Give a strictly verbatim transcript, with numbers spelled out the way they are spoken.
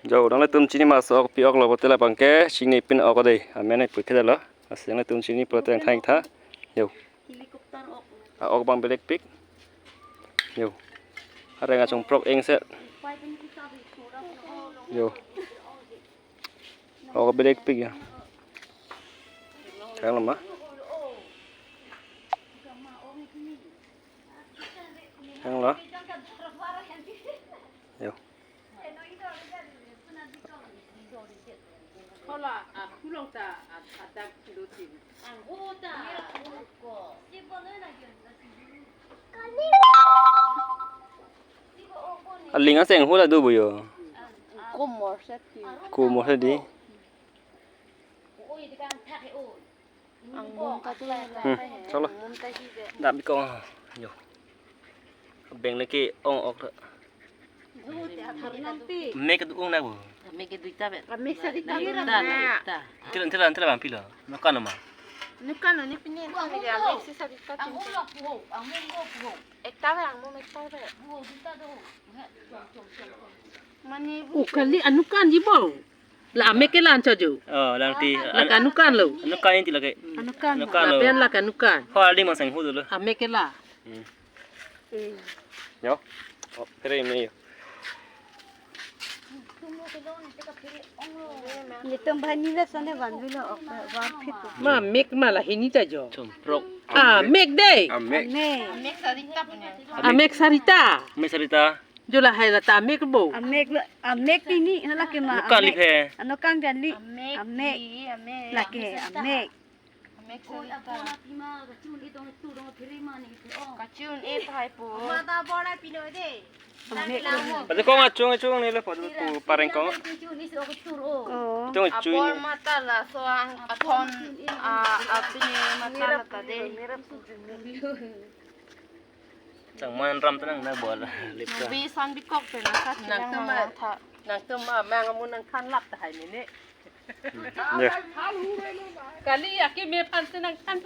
Jo, nanglitum chini ma so ok pi ok lo pulote labang ke chinipin ok dei. Amen ai puthedetlo. Lasi nanglitum chini pulote nangthan-ik tha. Jo. A-ok abang belek pik. Jo. Areng achong prok eng se. Jo. Ok belek pik ya. Hang lo ma. Hang lo. Jo. Hola, a, kulong ta, a, adak kilo tin. Aling aseng hula do bo jo. Kumor seti. Kumor seti. Angmung katu. Hmm, chalo. Angmung ta hi be. Dam bikong. Jo. Beng leke ong ok. Mek kedung nang bo. Mek kedung ta be. Mek sari ta. Duita, duita. Tila, tila, tila bang pilo. Nukan ma. Nukan ni pini ni ya mek si sari ta. Angmung lo puho, angmung lo puho. Ekta be angmung ekta be. Puho duita do. Mane ukali anukan ji bo. La amek ke la-an chojo. Oh, lang ti. La ke anukan lo. Anukan inti lake. Anukan. Anukan lo. Lapen la ke anukan. Ho, aling masang hu dulu. Amek ke la. Hmm. Yo. Oh, phere me yo. Netum bhani la sone vandulo, ok, van phit. Ma mek ma la hini ta jo. Chomprok. Amek dei. Amek. Amek. Amek sari ta punya. Amek sari ta. Amek sari ta. Jo lahai la ta amek bo. Amek la, amek pini, na lake ma. Anukan li amek. Phe. Anukan jan li. Amek. Amek. Amek. Lake amek. Amek sari ta. Oi, abona pima, kachun-e tong tu tong phere mane ite, oh. Kachun-e thai po. Mata bona pino de. Amek. Pati kong achung achung ni le pati pu pareng kong. Kachun-e so kachur, oh. Oh. Achung achung. Abor mata laso ang athon, a, apini mata la ta de. Changman ram tenang na bol lip ta. Bi san bikok pe na sat nang nang tuma tha. Nang tuma mang amun nangthan lap tahai mene. Ya. Kali akeme aphan si nangthan.